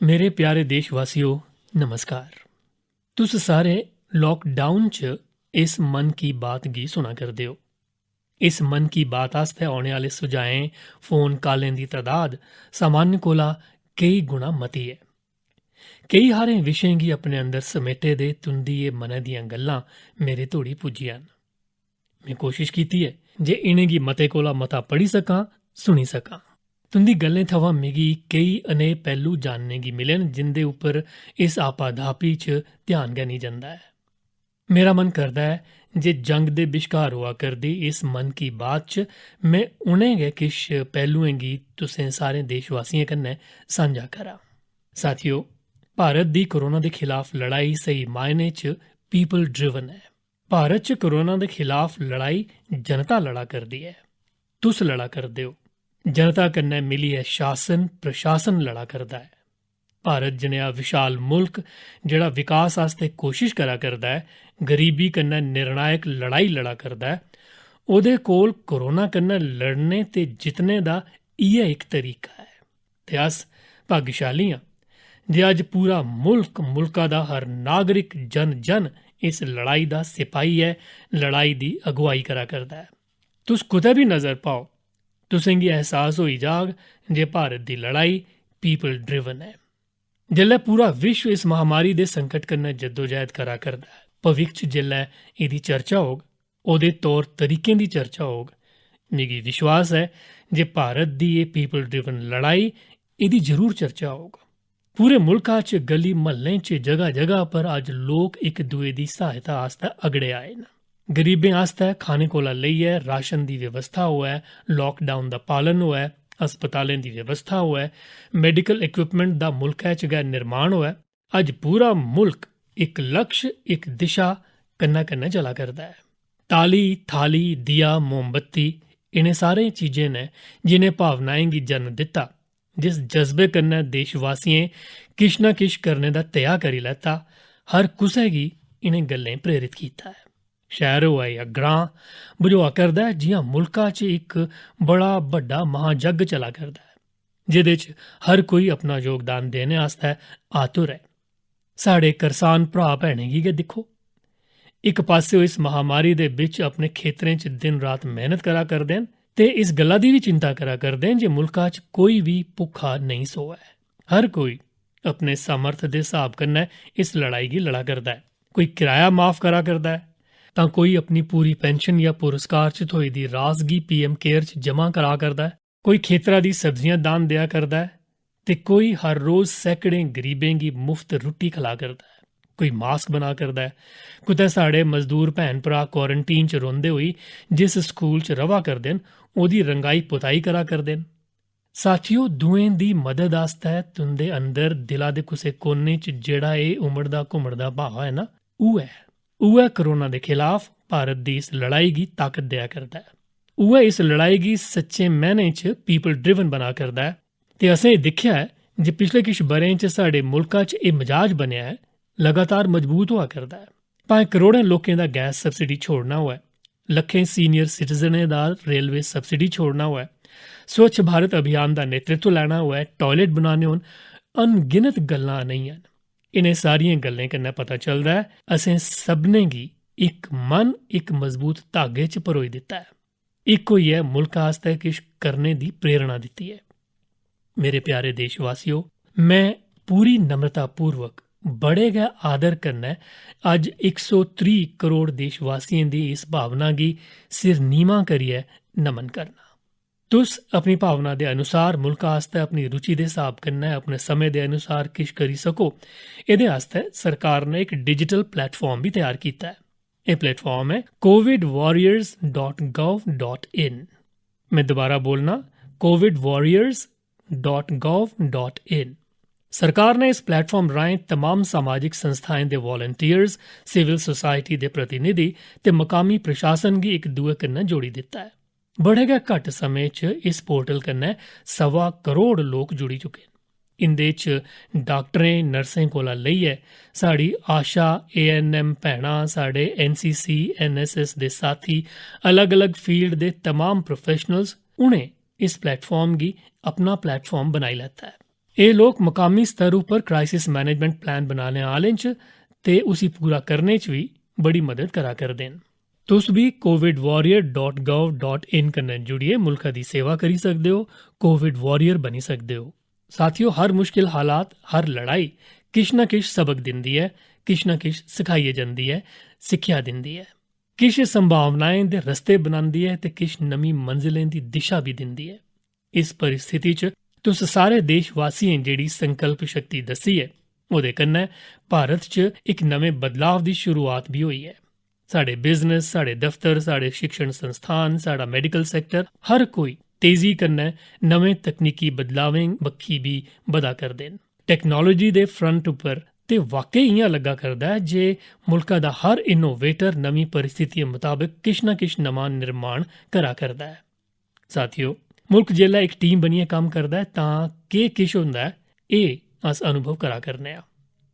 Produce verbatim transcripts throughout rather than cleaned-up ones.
मेरे प्यारे देशवासियो, नमस्कार। तुस सारे लॉकडाउन च इस मन की बात गी सुना करदे ओ। इस मन की बात आस्तै औने आह्ले सुझाएं, फोन कालें दी तदाद सामान्य कोला केई गुणा मती ऐ। केई हारे विशें गी अपने अंदर समेटे दे तुं'दी एह् मनै दियां गल्लां मेरे धोड़ी पुज्जियां न। में कोशश कीती ऐ जे इ'नेंगी मते कोला मता पढ़ी सकां, सुनी सकां। तुं'दी गल्लें थमां मिगी केई अनेह् पैह्लू जानने गी मिले न जिं'दे उप्पर इस आपाधापी च ध्यान गै निं जंदा ऐ। मेरा मन करदा ऐ जे जंग दे बश्कार होआ करदी इस मन की बात च में उ'नें गै किश पैह्लुएं गी तुसें सारें देशवासियें कन्नै सांझा करां। साथियो, भारत दी कोरोना दे खिलाफ लड़ाई स्हेई मायने च पीपल ड्रिवन ऐ। भारत च कोरोना दे खिलाफ लड़ाई जनता लड़ा करदी ऐ। तुस लड़ा करदे ओ। जनता कन्नै मिलियै शासन, प्रशासन लड़ा करदा ऐ। भारत जनेहा विशाल मुल्क, जेह्ड़ा विकास आस्तै कोशिश करा करदा ऐ, गरीबी कन्नै निर्णायक लड़ाई लड़ा करदा ऐ, ओह्दे कोल कोरोना कन्नै लड़ने ते जितने दा इ'यै इक तरीका ऐ। ते अस भाग्यशाली आं जे अज्ज पूरा मुल्क, मुल्का दा हर नागरिक, जन जन इस लड़ाई दा सिपाही ऐ, लड़ाई दी अगुवाई करा करदा ऐ। तुस कुतै बी नजर पाओ, तुसें गी एहसास होई जाग जे भारत दी लड़ाई पीपल ड्रिवन ऐ। जेल्लै पूरा विश्व इस महामारी दे संकट कन्नै जद्दोजहद करा करदा ऐ, भविक्ख च जेल्लै एह्दी चर्चा होग, ओह्दे तौर तरीकें दी चर्चा होग, मिगी विश्वास ऐ जे भारत दी एह् पीपल ड्रिवन लड़ाई, एह्दी जरूर चर्चा होग। पूरे मुल्का च गली म्हल्लें च जगह जगह पर अज्ज लोक इक दुए दी सहायता आस्तै अगड़े आए न। गरीबें आस्तै खाने कोला लेइयै राशन दी व्यवस्था होऐ, लॉकडाउन दा पालन होऐ, अस्पतालें दी व्यवस्था होऐ, मेडिकल इक्विपमेंट दा मुल्खै च गै निर्माण होऐ, अज्ज पूरा मुल्क इक लक्ष्य, इक दिशा कन्नै कन्नै चला करदा ऐ। ताली, थाली, दिया, मोमबत्ती, इ'नें सारें चीजें ने जि'नें भावनाएं गी जन्म दित्ता, जिस जज्बे कन्नै देशवासियें किश ना किश करने दा ध्येऽ करी लैता, हर कुसै गी इ'नें गल्लें प्रेरित कीता ऐ। शैह्र होऐ जां ग्रां, बझोआ करदा ऐ जि'यां मुल्का च इक बड़ा बड्डा महाजग्ग चला करदा ऐ, जेह्दे च हर कोई अपना योगदान देने आस्तै आतुर ऐ। साढ़े करसान भ्राऽ भैनें गी गै दिक्खो। इक पासेओ इस महामारी दे बिच अपने खेतरें च दिन-रात मेहनत करा करदे न ते इस गल्ला दी बी चिंता करा करदे न जे मुल्का च कोई बी भुक्खा नेईं सोऐ। हर कोई अपने सामर्थ दे स्हाब कन्नै इस लड़ाई गी लड़ा करदा ऐ। कोई किराया माफ करा करदा ऐ, तां कोई अपनी पूरी पेंशन जां पुरस्कार च थ्होई दी रास गी पीएम केयर च जमा करा करदा ऐ, कोई खेतरा दी सब्जियां दान देआ करदा ऐ ते कोई हर रोज सैकड़ें गरीबें गी मुफ्त रुट्टी खला करदा ऐ, कोई मास्क बना करदा ऐ। कुतै साढ़े मजदूर भैन भ्राऽ क्वारंटीन च रौंह्दे होई जिस स्कूल च र'वा करदे न, ओह्दी रंगाई पुताई करा करदे न। साथियो, दुएं दी मदद आस्तै तुं'दे अंदर दिला दे कुसै कोने च जेह्ड़ा एह् उमड़दा घुमड़दा भाव ऐ ना, उ'ऐ, उ'ऐ कोरोना दे खिलाफ भारत दी इस लड़ाई गी ताकत देआ करदा ऐ। उ'ऐ इस लड़ाई गी सच्चे मैह्नें च पीपल ड्रिवन बना करदा ऐ। ते असें एह् दिक्खेआ ऐ जे पिछले किश ब'रें च साढ़े मुल्का च एह् मजाज बनेआ ऐ, लगातार मजबूत होआ करदा ऐ। भाएं करोड़ें लोकें दा गैस सब्सिडी छोड़ना होऐ, लक्खें सीनियर सिटीजनें दा रेलवे सब्सिडी छोड़ना होऐ, स्वच्छ भारत अभियान दा नेतृत्व लैना होऐ, टायलेट बनाने होन, अनगिनत गल्लां नेहियां न। इ'नें सारियें गल्लें कन्नै पता चलदा ऐ असें सभनें गी इक मन, इक मजबूत धागे च परोई दित्ता ऐ। इक होइयै मुल्का आस्तै किश करने दी प्रेरणा दित्ती ऐ। मेरे प्यारे देशवासियो, में पूरी नम्रतापूर्वक, बड़े गै आदर कन्नै अज्ज इक सौ त्रीह् करोड़ देशवासियें दी इस भावना गी सिर नीमा करियै नमन करना। तुस अपनी भावना दे अनुसार मुल्का आस्तै अपनी रुचि दे स्हाब कन्नै अपने समें दे अनुसार किश करी सको, एह्दे आस्तै सरकार ने इक डिजिटल प्लेटफार्म बी त्यार कीता ऐ। एह् प्लेटफार्म ऐ Covid warriors dot gov dot इन। में दोबारा बोलना, Covid warriors dot gov dot इन। सरकार ने इस प्लेटफार्म राहें तमाम समाजिक संस्थाएं दे वॉलंटियर्स, सिविल सोसाइटी दे प्रतिनिधि ते मकामी प्रशासन गी इक दुए कन्नै जोड़ी दित्ता ऐ। बड़े गै घट्ट समें च इस पोर्टल कन्नै सवा करोड़ लोक जुड़ी चुके न। इं'दे च डाक्टरें, नर्सें कोला लेइयै साढ़ी आशा, एएनएम भैनां, साढ़े एनसीसी, एनएसएस दे साथी, अलग-अलग फील्ड दे तमाम प्रोफेशनल्स, उ'नें इस प्लेटफार्म गी अपना प्लेटफार्म बनाई लैता ऐ। एह् लोक मकामी स्तर उप्पर क्राइसिस मैनेजमेंट प्लान बनाने आह्लें च ते उसी पूरा करने च बी बड़ी मदद करा करदे न। तुस बी covid warrior dot gov dot in कन्नै जुड़ियै मुल्खा दी सेवा करी सकदे ओ, कोविड वारियर बनी सकदे ओ। साथियो, हर मुश्किल हालात, हर लड़ाई किश ना किश सबक दिंदी ऐ, किश ना किश सखाइयै जंदी ऐ, सिक्खेआ दिंदी ऐ। किश संभावनाएं दे रस्ते बनांदी ऐ ते किश नमीं मंजिलें दी दिशा बी दिंदी ऐ। इस परिस्थिति च तुस सारे देशवासियें जेह्ड़ी संकल्प शक्ति दस्सी ऐ, ओह्दे कन्नै भारत च इक नमें बदलाव दी शुरुआत बी होई ऐ। साढ़े बिजनेस, साढ़े दफ्तर, साढ़े शिक्षण संस्थान, साढ़ा मेडिकल सेक्टर, हर कोई तेजी कन्नै नमें तकनीकी बदलावें बक्खी बी बधा करदे न। टेक्नोलॉजी दे फ्रंट उप्पर ते वाकई इ'यां लग्गा करदा ऐ जे मुल्का दा हर इनोवेटर नमीं परिस्थितियें मताबक किश ना किश नमां निर्माण करा करदा ऐ। साथियो, मुल्क जेल्लै इक टीम बनियै कम्म करदा ऐ तां केह् किश होंदा ऐ, एह् अस अनुभव करा करने आं।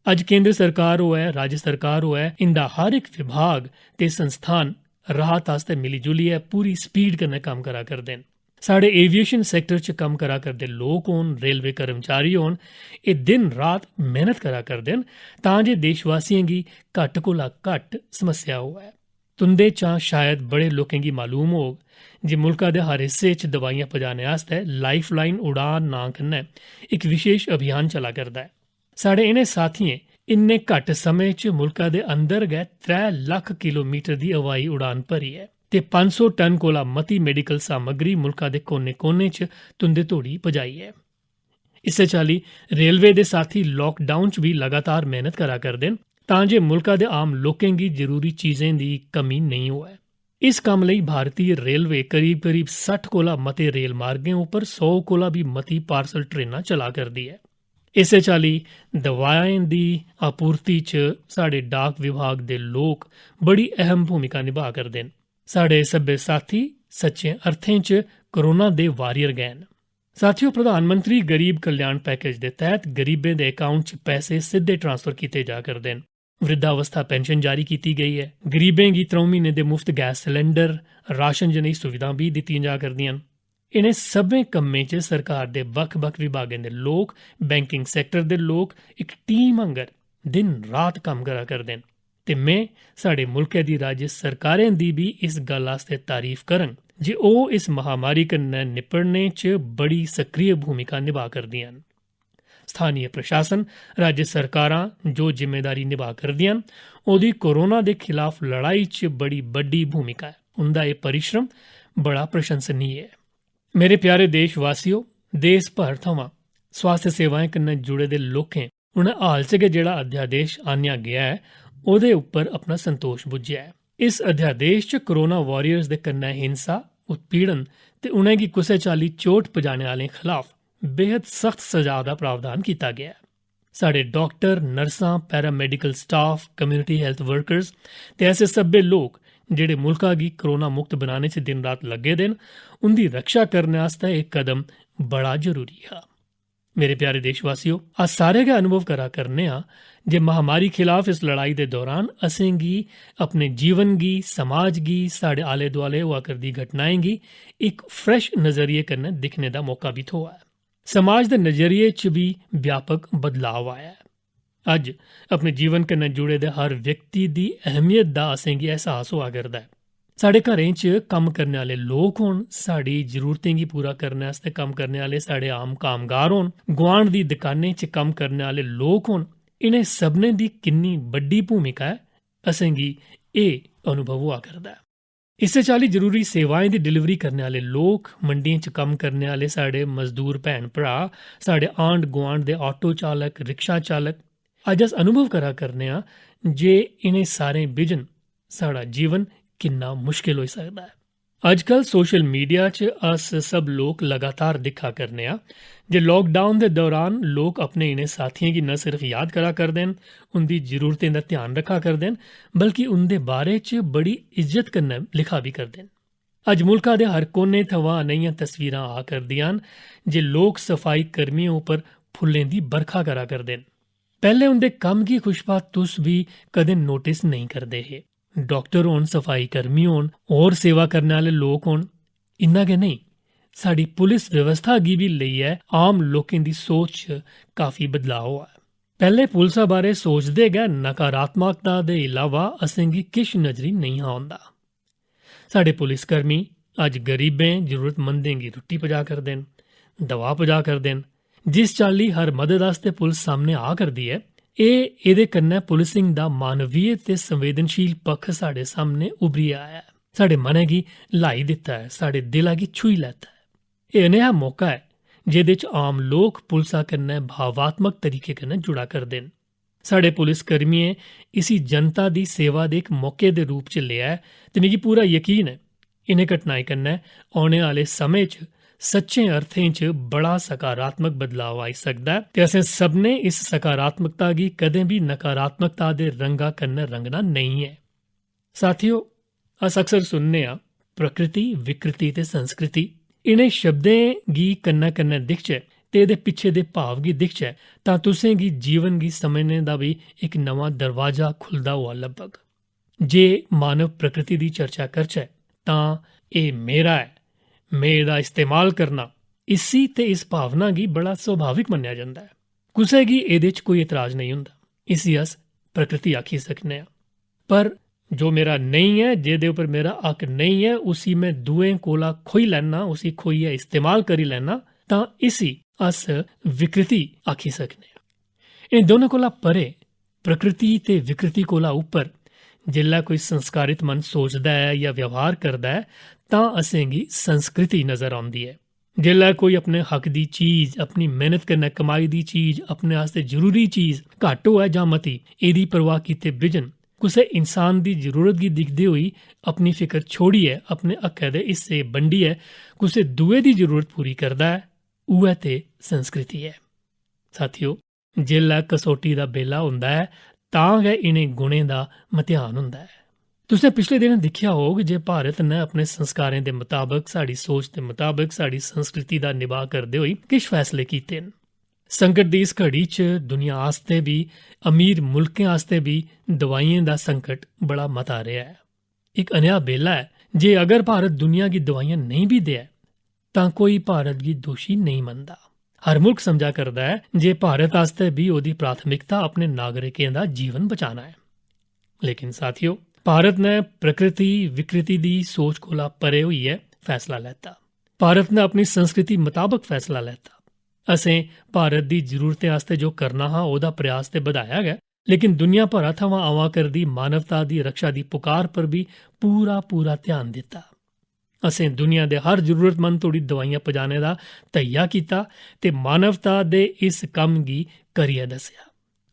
अज्ज केंद्र सरकार होऐ, राज्य सरकार होऐ, इंदा हर इक विभाग ते संस्थान राहत आस्तै मिली जुलियै पूरी स्पीड कन्नै कम्म करा करदे न। साढ़े एविएशन सेक्टर च कम्म करा करदे लोक होन, रेलवे कर्मचारी होन, एह् दिन रात मेहनत करा करदे न तां जे देशवासियें गी घट्ट कोला घट्ट समस्या होऐ। तुं'दे चा शायद बड़े लोकें गी मालूम होग जे मुल्का दे हर हिस्से च दवाइयां पजाने आस्तै लाइफलाइन उड़ान नांऽ कन्नै इक विशेष अभियान चला करदा ऐ। साढ़े इ'नें साथियें इन्ने घट्ट समें च मुल्का दे अंदर गै त्रै लक्ख किलोमीटर दी हवाई उड़ान भरी ऐ ते पंज सौ टन कोला मती मेडिकल सामग्री मुल्का दे कोने-कोने च तुं'दे धोड़ी पजाई ऐ। इस्सै चाल्ली रेलवे दे साथी लॉकडाउन च बी लगातार मेहनत करा करदे न तां जे मुल्का दे आम लोकें गी जरूरी चीजें दी कमी नेईं होऐ। इस कम्म लेई भारतीय रेलवे करीब-करीब सट्ठ कोला मते रेल मार्गें उप्पर सौ कोला बी मती पार्सल ट्रेनां चला करदी ऐ। इस्सै चाल्ली दवाएं दी आपूर्ति च साढ़े डाक विभाग दे लोक बड़ी अहम भूमिका निभा करदे न। साढ़े सब्भै साथी सच्चें अर्थें च कोरोना दे वारियर गै न। साथियो, प्रधानमंत्री गरीब कल्याण पैकेज दे तैह्त गरीबें दे अकाउंट च पैसे सिद्धे ट्रांसफर कीते जा करदे न। वृद्धावस्था पेंशन जारी कीती गेई ऐ। गरीबें गी त्र'ऊं म्हीनें दे मुफ्त गैस सिलेंडर, राशन जनेही सुविधां बी दित्तियां जा करदियां न। इ'नें सब्भै कम्में च सरकार दे बक्ख-बक्ख विभागें दे लोक, बैंकिंग सेक्टर दे लोक इक टीम आंगर दिन-रात कम्म करा करदे न। ते में साढ़े मुल्कै दी राज्य सरकारें दी बी इस गल्ल आस्तै तारीफ करङ जे ओह् इस महामारी कन्नै निपटने च बड़ी सक्रिय भूमिका निभा करदियां न। स्थानीय प्रशासन, राज्य सरकारां जो जिम्मेदारी निभा करदियां न, ओह्दी कोरोना दे खिलाफ लड़ाई च बड़ी बड्डी भूमिका ऐ। उं'दा एह् परिश्रम बड़ा प्रशंसनीय ऐ। मेरे प्यारे देशवासियो, देश भर थमां स्वास्थ्य सेवाएं कन्नै जुड़े दे लोकें उ'नें हाल च गै जेह्ड़ा अध्यादेश आह्नेआ गेआ ऐ, ओह्दे उप्पर अपना संतोष बुज्झेआ ऐ। इस अध्यादेश च कोरोना वारियर्स दे कन्नै हिंसा, उत्पीड़न ते उ'नेंगी कुसै चाल्ली चोट पजाने आह्लें खलाफ बेहद सख्त सजा दा प्रावधान कीता गेआ ऐ। साढ़े डाक्टर, नर्सां, paramedical staff, community health workers ते ऐसे सब्भै लोक जेह्ड़े मुल्का गी कोरोना मुक्त बनाने च दिन-रात लग्गे दे न, उं'दी रक्षा करने आस्तै एह् कदम बड़ा जरूरी हा। मेरे प्यारे देशवासियो, अस सारे गै अनुभव करा करने आं जे महामारी खिलाफ इस लड़ाई दे दौरान असेंगी अपने जीवन गी, समाज गी, साढ़े आले-दुआले होआ करदी घटनाएं गी इक फ्रैश नजरिये कन्नै दिक्खने दा मौका बी थ्होआ ऐ। समाज दे नजरिये च बी व्यापक बदलाव आया ऐ। अज्ज अपने जीवन कन्नै जुड़े दे हर व्यक्ति दी अहमियत दा असेंगी एहसास होआ करदा ऐ। साढ़े घरें च कम्म करने आह्ले लोक होन, साढ़ी जरूरतें गी पूरा करने आस्तै कम्म करने आह्ले साढ़े आम कामगार होन, गुआंढ दी दकानें च कम्म करने आह्ले लोक होन, इ'नें सभनें दी किन्नी बड्डी भूमिका ऐ, असेंगी एह् अनुभव होआ करदा ऐ। इस्सै चाल्ली जरूरी सेवाएं दी डिलीवरी करने आह्ले लोक, मंडियें च कम्म करने आह्ले साढ़े मजदूर भैन भ्राऽ, साढ़े आंढ गुआंढ दे ऑटो चालक, रिक्शा चालक, अज्ज अस अनुभव करा करने आं जे इ'नें सारें बिजन साढ़ा जीवन किन्ना मुश्किल होई सकदा ऐ। अज्जकल सोशल मीडिया च अस सब लोक लगातार दिक्खा करने आं जे लॉकडाउन दे दौरान लोक अपने इ'नें साथियें गी न सिर्फ याद करा करदे न, उं'दी जरूरतें दा ध्यान रक्खा करदे न, बल्कि उं'दे बारे च बड़ी इज्जत कन्नै लिखा बी करदे न। अज्ज मुल्का दे हर कोने थमां नेहियां तस्वीरां आ करदियां न जे लोक सफाई कर्मियें उप्पर फुल्लें दी बरखा करा करदे न। पैह्ले उं'दे कम्म गी खुशबा तुस बी कदें नोटिस नेईं करदे हे। डाक्टर होन, सफाई कर्मी होन, होर सेवा करने आह्ले लोक होन, इन्ना गै नेईं, साढ़ी पुलिस व्यवस्था गी बी लेइयै आम लोकें दी सोच च काफी बदलाव होआ ऐ। पैह्ले पुलसा बारै सोचदे गै नकारात्मकता दे इलावा असेंगी किश नजरी नेईं हा औंदा। साढ़े पुलिसकर्मी अज्ज गरीबें, जरूरतमंदें गी रुट्टी पजा करदे न, दवा पजा करदे न। जिस चाल्ली हर मदद आस्तै पुलस सामनै आ करदी ऐ, एह्, एह्दे कन्नै पुलिसिंग दा मानवीय ते संवेदनशील पक्ख साढ़े सामनै उभरी आया ऐ। साढ़े मनै गी ल्हाई दित्ता ऐ, साढ़े दिला गी छूही लैता ऐ। एह् नेहा मौका ऐ जेह्दे च आम लोक पुलसा कन्नै भावात्मक तरीके कन्नै जुड़ा करदे न। साढ़े पुलिसकर्मियें इसी जनता दी सेवा दे इक मौके दे रूप च लेआ ऐ ते मिगी पूरा यकीन ऐ इ'नें घटनाएं कन्नै औने आह्ले समें च सच्चें अर्थें च बड़ा सकारात्मक बदलाव आई सकदा ऐ ते असें सभनें इस सकारात्मकता गी कदें बी नकारात्मकता दे रंगा कन्नै रंगना नेईं ऐ। साथियो, अस अक्सर सुनने आं, प्रकृति, विकृति ते संस्कृति। इ'नें शब्दें गी कन्नै-कन्नै दिखचै ते एह्दे पिच्छे दे भाव गी दिखचै, तां तुसें गी जीवन गी समझने दा बी इक नमां दरवाजा खु'लदा होआ लब्भग। जे मानव प्रकृति दी चर्चा करचै, तां "एह् मेरा ऐ, में एह्दा इस्तेमाल करना", इसी ते इस भावना गी बड़ा स्वाभाविक मन्नेआ जंदा ऐ। कुसै गी एह्दे च कोई एतराज नेईं होंदा। इसी अस प्रकृति आखी सकने आं। पर जो मेरा नेईं ऐ, जेह्दे उप्पर मेरा हक नेईं ऐ, उसी में दूएं कोला खोई लैन्ना, उसी खोइयै इस्तेमाल करी लैन्ना, तां इसी अस विकृति आखी सकने आं। इ'नें दोनें कोला परे, प्रकृति ते विकृति कोला उप्पर, जेल्लै कोई संस्कारित मन सोचदा ऐ जां व्यवहार करदा ऐ, तां असेंगी संस्कृति नजर औंदी ऐ। जेल्लै कोई अपने हक दी चीज, अपनी मेहनत कन्नै कमाई दी चीज, अपने आस्तै जरूरी चीज, घट्ट होऐ जां मती, एह्दी परवाह कीते बिजन कुसै इंसान दी जरूरत गी दिखदे होई अपनी फिकर छोड़ियै, अपने हक्कै दे हिस्से बंडियै कुसै दूए दी जरूरत पूरी करदा ऐ, उ'ऐ ते संस्कृति ऐ। साथियो, जेल्लै कसौटी दा बेला होंदा ऐ, तां गै इ'नें गुणें दा मतेहान होंदा ऐ। तुसें पिछले दिनें दिक्खेआ होग जे भारत ने अपने संस्कारें दे मताबक, साढ़ी सोच दे मताबक, साढ़ी संस्कृति दा निबाह करदे होई किश फैसले कीते न। संकट दी इस घड़ी च दुनिया आस्तै बी, अमीर मुल्कें आस्तै बी दवाइयें दा संकट बड़ा मता रेहा ऐ। इक अनेहा बेला ऐ जे अगर भारत दुनिया गी दवाइयां नेईं बी देऐ, तां कोई भारत गी दोशी नेईं मनदा। हर मुल्क समझा करदा ऐ जे भारत आस्तै बी ओह्दी प्राथमिकता अपने नागरिकें दा जीवन बचाना ऐ। लेकिन साथियो, भारत ने प्रकृति विकृति दी सोच कोला परे होइयै फैसला लैता। भारत ने अपनी संस्कृति मताबक फैसला लैता। असें भारत दी जरूरतें आस्तै जो करना हा, ओह्दा प्रयास ते बधाया गै, लेकिन दुनिया भरा थमां आवा करदी मानवता दी रक्षा दी पुकार पर बी पूरा-पूरा ध्यान दित्ता। असें दुनिया दे हर जरूरतमंद तोड़ी दवाइयां पजाने दा धैया कीता ते मानवता दे इस कम्म गी करियै दस्सेआ।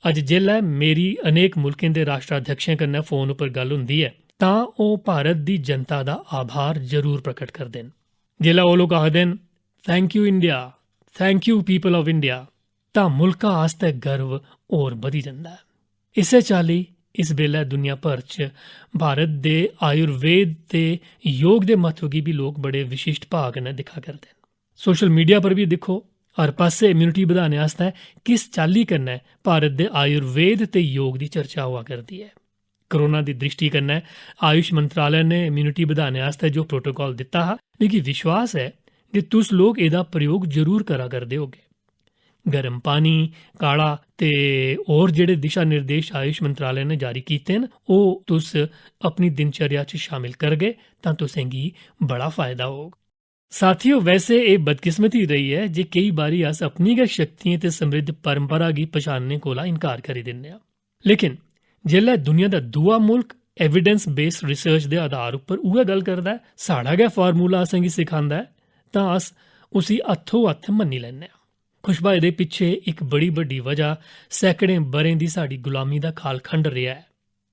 अज्ज जेल्लै मेरी अनेक मुल्कें दे राष्ट्राध्यक्षें कन्नै फोन उप्पर गल्ल होंदी ऐ, तां ओह् भारत दी जनता दा आभार जरूर प्रकट करदे न। जेल्लै ओह् लोक आखदे न, "Thank you India, thank you people of India," तां मुल्का आस्तै गर्व होर बधी जंदा ऐ। इस्सै चाल्ली इस बेल्लै दुनिया भर च भारत दे आयुर्वेद ते योग दे म्हत्तव गी बी लोक बड़े विशिष्ट भाव कन्नै दिक्खा करदे न। सोशल मीडिया पर बी दिक्खो, हर पासै इम्यूनिटी बधाने आस्तै किस चाल्ली कन्नै भारत दे आयुर्वेद ते योग दी चर्चा होआ करदी ऐ। कोरोना दी दृष्टि कन्नै आयुष मंत्रालय ने इम्यूनिटी बधाने आस्तै जो प्रोटोकॉल दित्ता हा, मिगी विश्वास ऐ जे तुस लोक एह्दा प्रयोग जरूर करा करदे होगे। गर्म पानी, काढ़ा ते होर जेह्ड़े दिशा निर्देश आयुष मंत्रालय ने जारी कीते न, ओह् तुस अपनी दिनचर्या च शामिल करगे तां तुसेंगी बड़ा फायदा होग। साथियो, वैसे एह् बदकिस्मती रेही ऐ जे केई बारी अस अपनी गै शक्तियें ते समृद्ध परंपरा गी पछानने कोला इनकार करी दिन्ने आं। लेकिन जेल्लै दुनिया दा दूआ मुल्क एविडेंस बेस्ड रिसर्च दे आधार उप्पर उ'ऐ गल्ल करदा ऐ, साढ़ा गै फार्मूला असेंगी सिखांदा ऐ, तां अस उसी हत्थो हत्थ मन्नी लैन्ने आं। खुशबाई दे पिच्छे इक बड़ी बड्डी वजह सैकड़ें ब'रें दी साढ़ी गुलामी दा कालखंड रेहा ऐ।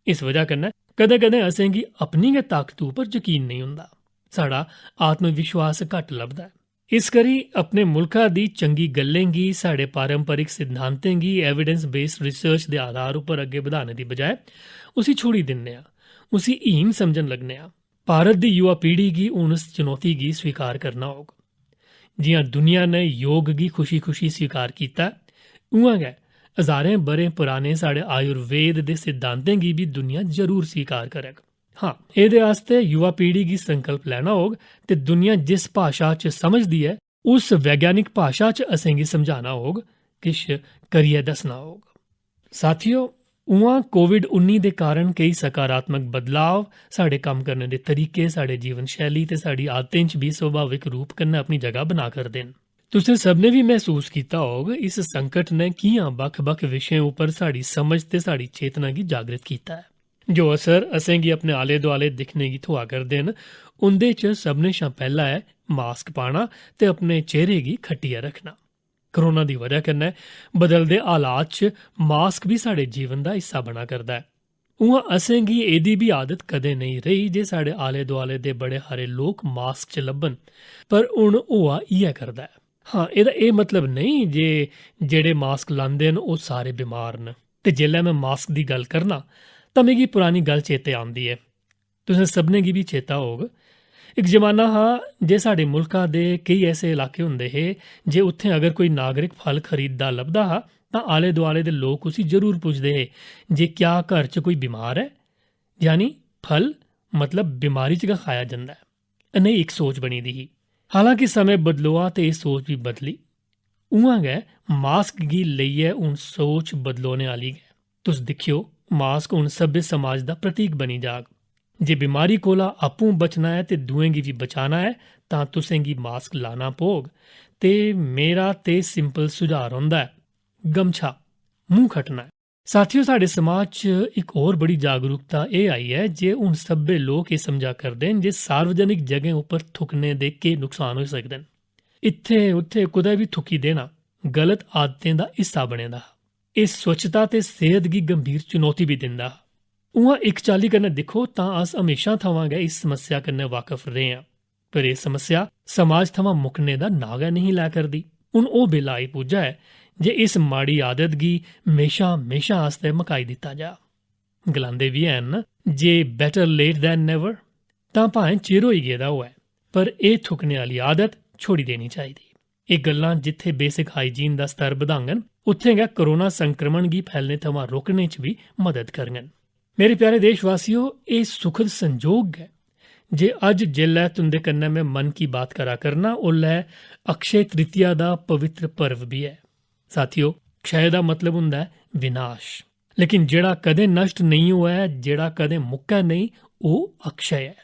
इस वजह कन्नै कदें-कदें असेंगी अपनी गै ताकत उप्पर यकीन नेईं होंदा। साढ़ा आत्मविश्वास घट्ट लभदा ऐ। इस करी अपने मुल्खा दी चंगी गल्लें गी, साढ़े पारंपरिक सिद्धांतें गी एविडेंस बेस्ड रिसर्च दे आधार उप्पर अग्गें बधाने दी बजाय उसी छोड़ी दिन्ने आं, उसी हीन समझन लगने आं। भारत दी युवा पीढ़ी गी हून इस चुनौती गी स्वीकार करना होग। जि'यां दुनिया ने योग गी खुशी-खुशी स्वीकार कीता, उ'आं गै हजारें ब'रें पराने साढ़े आयुर्वेद दे सिद्धांतें गी बी दुनिया जरूर स्वीकार करग। हां, एह्दे आस्तै युवा पीढ़ी गी संकल्प लैना होग ते दुनिया जिस भाशा च समझदी ऐ, उस वैज्ञानिक भाशा च असेंगी समझाना होग, किश करियै दस्सना होग। साथियो, उ'आं कोविड उन्नी दे कारण केई सकारात्मक बदलाव साढ़े कम्म करने दे तरीके, साढ़े जीवन शैली ते साढ़ी आदतें च बी स्वाभाविक रूप कन्नै अपनी जगह बना करदे न। तुसें सभनें बी मसूस कीता होग, इस संकट ने कि'यां बक्ख-बक्ख विशें उप्पर साढ़ी समझ ते साढ़ी चेतना गी जागृत कीता ऐ। जो असर असेंगी अपने आले-दुआले दिक्खने गी थ्होआ करदे न, उं'दे च सभनें शा पैह्ला ऐ मास्क पाना ते अपने चेहरे गी खट्टियै रक्खना। कोरोना दी वजह कन्नै बदलदे हालात च मास्क बी साढ़े जीवन दा हिस्सा बना करदा ऐ। उ'आं असेंगी एह्दी बी आदत कदें नेईं रेही जे साढ़े आले-दुआले दे बड़े हारे लोक मास्क च लब्भन, पर हुन होआ इ'यै करदा ऐ। हां, एह्दा एह् मतलब नेईं जे जेह्ड़े मास्क लांदे न, ओह् सारे बमार न। ते जेल्लै में मास्क दी गल्ल करना, तां मिगी पुरानी गल्ल चेते औंदी ऐ। तुसें सभनें गी बी चेता होग, इक जमाना हा जे साढ़े मुल्का दे केई ऐसे इलाके होंदे हे जे उत्थें अगर कोई नागरिक फल खरीददा लभदा हा, तां आले-दुआले दे लोक उसी जरूर पुछदे हे जे क्या घर च कोई बमार ऐ? यानी फल, मतलब, बमारी च गै खाया जंदा ऐ। नेही इक सोच बनी दी ही। हालांकि समें बदलोआ ते एह् सोच बी बदली। उ'आं गै मास्क गी लेइयै हून सोच बदलोने आह्ली गै। तुस दिक्खेओ, मास्क हून सभ्य समाज दा प्रतीक बनी जाग। जे बमारी कोला आपूं बचना ऐ ते दूएं गी बी बचाना ऐ, तां तुसें गी मास्क लाना पौग। ते मेरा ते सिंपल सुझाऽ रौंह्दा ऐ, गमछा, मूंह खट्टना ऐ। साथियो, साढ़े समाज च इक होर बड़ी जागरूकता एह् आई ऐ जे हून सब्भै लोक एह् समझा करदे न जे सार्वजनिक जगहें उप्पर थुक्कने दे केह् नुकसान होई सकदे न। इत्थै उत्थै कुतै बी थुक्की देना गलत आदतें दा हिस्सा बने दा हा। एह् स्वच्छता ते सेह्त गी गंभीर चुनौती बी दिंदा हा। उ'आं, इक चाल्ली कन्नै दिक्खो तां अस म्हेशां थमां गै इस समस्या कन्नै वाकफ रेह् आं, पर एह् समस्या समाज थमां मुक्कने दा नांऽ गै नेईं लै करदी। हून ओह् बेल्ला आई पुज्जा ऐ जे इस माड़ी आदत गी म्हेशां-म्हेशां आस्तै मकाई दित्ता जा। गलांदे बी हैन न जे better late than never, तां भाएं चिर होई गेदा होऐ, पर एह् थुक्कने आह्ली आदत छोड़ी देनी चाहिदी। एह् गल्लां जित्थै basic hygiene दा स्तर बधाङन, उत्थै गै कोरोना संक्रमण गी फैलने थमां रोकने च बी मदद करङन। मेरे प्यारे देशवासियो, एह् सुखद संजोग ऐ जे अज्ज जेल्लै तुं'दे कन्नै में मन की बात करा करना, ओल्लै अक्षय तृतीया दा पवित्र पर्व बी ऐ। साथियो, क्षय दा मतलब होंदा ऐ विनाश, लेकिन जेह्ड़ा कदें नष्ट नेईं होऐ, जेह्ड़ा कदें मुक्कै नेईं, ओह् अक्षय ऐ।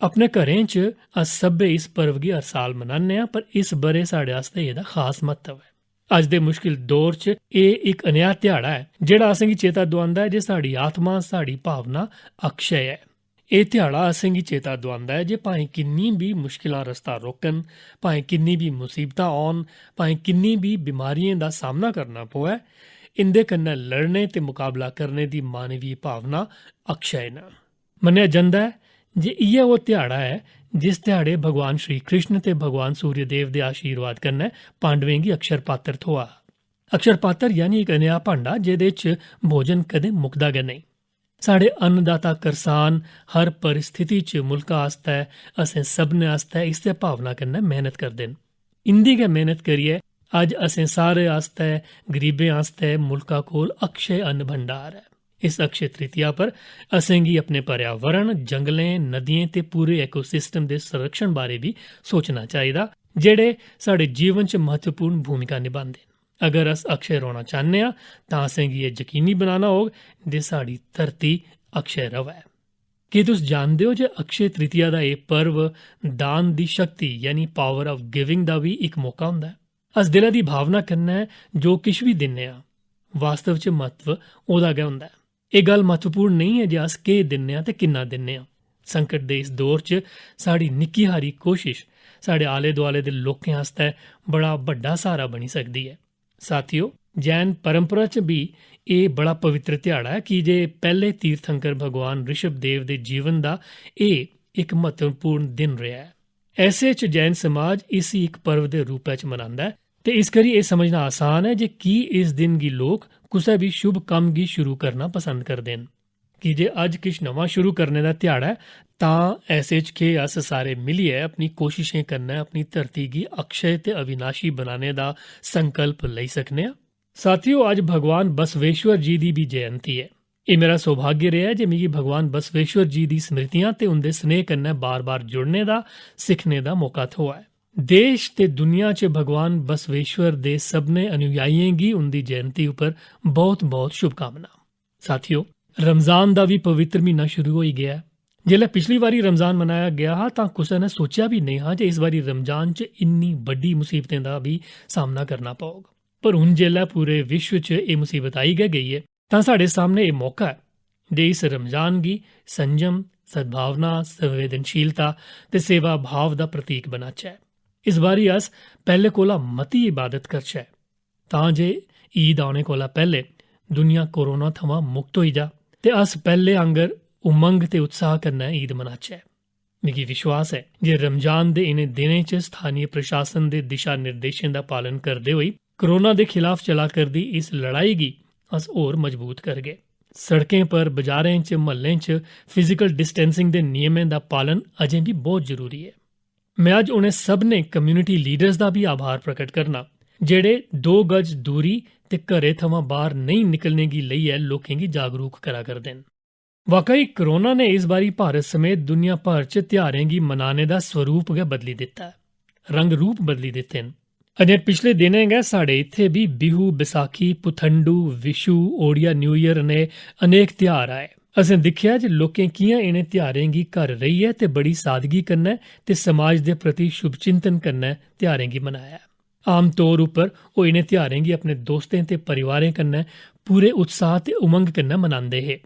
अपने घरें च अस सब्भै इस पर्व गी हर साल मनान्ने आं, पर इस ब'रे साढ़े आस्तै एह्दा खास म्हत्तव ऐ। अज्ज दे मुश्किल दौर च एह् इक नेहा ध्याड़ा ऐ जेह्ड़ा असेंगी चेता दुआंदा ऐ जे साढ़ी आत्मा, साढ़ी भावना अक्षय ऐ। एह् ध्याड़ा असेंगी चेता दुआंदा ऐ जे भाएं किन्नी बी मुश्किलां रस्ता रोकन, भाएं किन्नी बी मुसीबतां औन, भाएं किन्नी बी बमारियें दा सामना करना पवै, इं'दे कन्नै लड़ने ते मकाबला करने दी मानवी भावना अक्षय न। मन्नेआ जंदा ऐ जे इ'यै ओह् ध्याड़ा ऐ जिस ध्याड़े भगवान श्री कृष्ण ते भगवान सूर्यदेव दे आशीर्वाद कन्नै पांडवें गी अक्षर पात्र थ्होआ। अक्षर पात्र यानी इक नेहा भांडा जेह्दे च भोजन कदें मुकदा गै नेईं। साढ़े अन्नदाता करसान हर परिस्थिति च मुल्का आस्तै, असें सभनें आस्तै इसै भावना कन्नै मेहनत करदे न। इं'दी गै मेहनत करियै अज्ज असें सारे आस्तै, गरीबें आस्तै मुल्का कोल अक्षय अन्न भंडार ऐ। इस अक्षय तृतीया पर असेंगी अपने पर्यावरण, जंगलें, नदियें ते पूरे ecosystem दे संरक्षण बारै बी सोचना चाहिदा, जेह्ड़े साढ़े जीवन च म्हत्तवपूर्ण भूमिका निभांदे न। अगर अस अक्षय रौह्ना चाह्न्ने आं, तां असेंगी एह् यकीनी बनाना होग जे साढ़ी धरती अक्षय र'वै। केह् तुस जानदे ओ जे अक्षय तृतीया दा एह् पर्व दान दी शक्ति, यानी power of giving दा बी इक मौका होंदा ऐ? अस दिलै दी भावना कन्नै जो किश बी दिन्ने आं, वास्तव च म्हत्तव ओह्दा गै होंदा ऐ। एह् गल्ल म्हत्तवपूर्ण नेईं ऐ जे अस केह् दिन्ने आं ते किन्ना दिन्ने आं। संकट दे इस दौर च साढ़ी निक्की हारी कोशश साढ़े आले-दुआले दे लोकें आस्तै बड़ा बड्डा स्हारा बनी सकदी ऐ। साथियो, जैन परंपरा च बी एह् बड़ा पवित्र ध्याड़ा ऐ, की जे पैह्ले तीर्थंकर भगवान ऋषभ देव दे जीवन दा एह् इक म्हत्तवपूर्ण दिन रेहा ऐ। ऐसे च जैन समाज इसी इक पर्व दे रूपै च मनांदा ऐ ते इस करी एह् समझना आसान ऐ जे की इस दिन गी लोक कुसै बी शुभ कम्म गी शुरू करना पसंद करदे न। की जे अज्ज किश नमां शुरू करने दा ध्याड़ा ऐ, तां ऐसे च केह् अस सारे मिलियै अपनी कोशिशें कन्नै अपनी धरती गी अक्षय ते अविनाशी बनाने दा संकल्प लेई सकने आं? साथियो, अज्ज भगवान बसवेश्वर जी दी बी जयंती ऐ। एह् मेरा सौभाग्य रेहा जे मिगी भगवान बसवेश्वर जी दी स्मृतियां ते उं'दे स्नेह कन्नै बार-बार जुड़ने दा, सिक्खने दा मौका थ्होआ ऐ। देश ते दुनिया च भगवान बसवेश्वर दे सभनें अनुयायियें गी उं'दी जयंती उप्पर बहुत-बहुत शुभकामनां। साथियो, रमजान दा बी पवित्र म्हीना शुरू होई गेआ ऐ। जेल्लै पिछली बारी रमजान मनाया गेआ हा, तां कुसै ने सोचेआ बी नेईं हा जे इस बारी रमजान च इन्नी बड्डी मुसीबतें दा बी सामना करना पौग। पर हून जेल्लै पूरे विश्व च एह् मुसीबत आई गै गेई ऐ, तां साढ़े सामने एह् मौका ऐ जे इस रमजान गी संयम, सद्भावना, संवेदनशीलता ते सेवा भाव दा प्रतीक बनाचै। इस बारी अस पैह्ले कोला मती इबादत करचै, तां जे ईद औने कोला पैह्ले दुनिया कोरोना थमां मुक्त होई जा ते अस पैह्ले आंगर उमंग ते उत्साह कन्नै ईद मनाचै। मिगी विश्वास ऐ जे रमजान दे इ'नें दिनें च स्थानीय प्रशासन दे दिशा निर्देशें दा पालन करदे होई कोरोना दे खिलाफ चला करदी इस लड़ाई गी अस होर मजबूत करगे। सड़कें पर, बाजारें च, म्हल्लें च फिजिकल डिस्टेंसिंग दे नियमें दा पालन अजें बी बहुत जरूरी ऐ। में अज्ज उ'नें सभनें कम्युनिटी लीडर्स दा बी आभार प्रकट करना जेह्ड़े दो गज दूरी ते घरै थमां बाह्र नेईं निकलने गी लेइयै लोकें गी जागरूक करा करदे न। वाकई कोरोना ने इस बारी भारत समेत दुनिया भर च त्यहारें गी मनाने दा स्वरूप गै बदली दित्ता ऐ, रंग रूप बदली दित्ते न। अजें पिछले दिनें गै साढ़े इत्थै बी बिहू, बैसाखी, पुथंडू, विशु, ओडिया न्यू ईयर ने अनेक त्यहार आए। असें दिक्खेआ जे लोकें कि'यां इ'नें त्यहारें गी घर रेहियै ते बड़ी सादगी कन्नै ते समाज दे प्रति शुभचिंतन कन्नै त्यहारें गी मनाया ऐ। आमतौर उप्पर ओह् इ'नें त्यहारें गी अपने दोस्तें ते परिवारें कन्नै पूरे उत्साह ते उमंग कन्नै मनांदे हे,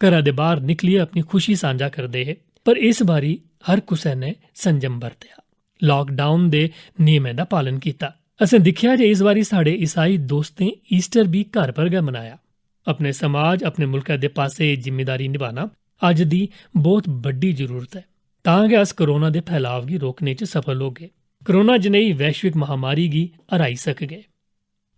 घरा दे बाह्र निकलियै अपनी खुशी सांझा करदे हे। पर इस बारी हर कुसै ने संयम बरतेआ, लॉकडाउन दे नियमें दा पालन कीता। असें दिक्खेआ जे इस बारी साढ़े ईसाई दोस्तें ईस्टर बी घर पर गै मनाया। अपने समाज, अपने मुल्कै दे पासै एह् जिम्मेदारी निभाना अज्ज दी बहुत बड्डी जरूरत ऐ। तां गै अस कोरोना दे फैलाव गी रोकने च सफल होगे, कोरोना जनेही वैश्विक महामारी गी हराई सकगे।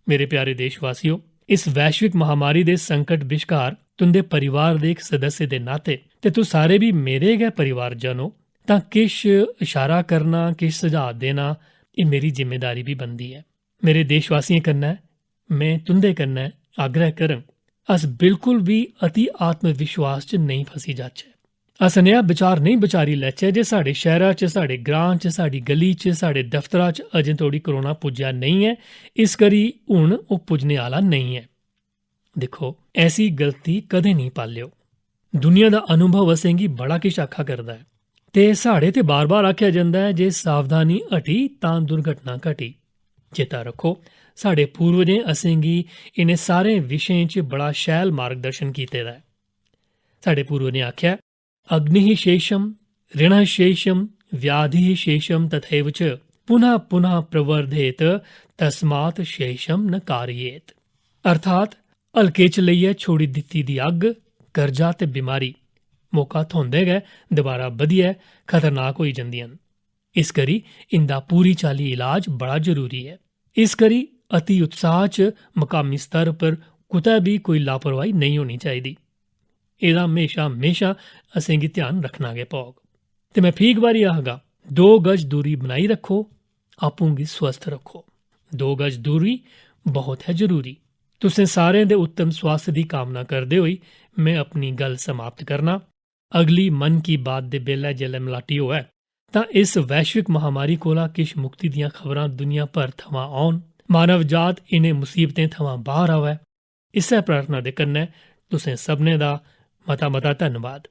मेरे प्यारे देशवासियो, इस वैश्विक महामारी दे संकट विश्कार तुंदे परिवार दे इक सदस्य दे नाते, ते तुस सारे बी मेरे गै परिवारजन ओ, तां किश इशारा करना, किश सुझाऽ देना, एह् मेरी जिम्मेदारी बी बनदी ऐ। मेरे देशवासियें कन्नै में तुंदे कन्नै आग्रह करङ, अस बिल्कुल बी अति आत्मविश्वास च नेईं फसी जाचै। अस नेहा विचार नेईं विचारी लैचै जे साढ़े शैह्रा च, साढ़े ग्रां च, साढ़ी गली च, साढ़े दफ्तरा च अजें तोड़ी कोरोना पुज्जेआ नेईं ऐ, इस करी हून ओह् पुज्जने आह्ला नेईं ऐ। दिक्खो, ऐसी गलती कदें नेईं पालेओ। दुनिया दा अनुभव असेंगी बड़ा किश आखा करदा ऐ ते साढ़े ते बार-बार आखेआ जंदा ऐ जे सावधानी हटी तां दुर्घटना घटी। चेता रक्खो, साढ़े पूर्वजें असेंगी इ'नें सारे विशें च बड़ा शैल मार्गदर्शन कीते दा ऐ। साढ़े पूर्वजें आखेआ, "अग्निः शेषम, ऋणः शेषम, व्याधिः शेषम तथैव च, पुनः पुनः प्रवर्धेत, तस्मात् शेषम न कारयेत।" अर्थात हल्के च लेइयै छोड़ी दित्ती दी अग्ग, कर्जा ते बमारी मौका थ्होंदे गै दोबारा बधियै खतरनाक होई जंदियां न। इस करी इंदा पूरी चाल्ली इलाज बड़ा जरूरी ऐ। इस करी अति उत्साह च मकामी स्तर पर कुतै बी कोई लापरवाही नेईं होनी चाहिदी। एह्दा म्हेशा, म्हेशा असेंगी ध्यान रक्खना गै पौग। ते में फ्ही इक बारी आखगा, दो गज दूरी बनाई रक्खो, आपूं गी स्वस्थ रक्खो। दो गज दूरी बहुत है जरूरी। तुसें सारें दे उत्तम स्वास्थ्य दी कामना करदे होई में अपनी गल्ल समाप्त करना। अगली मन की बात दे बेल्लै जेल्लै मलाटी होऐ, तां इस वैश्विक महामारी कोला किश मुक्ति दियां खबरां दुनिया भर थमां औन, मानव जात इ'नें मुसीबतें थमां बाह्र आवै। इस्सै प्रार्थना दे कन्नै तुसें सभनें दा मता-मता धन्नवाद।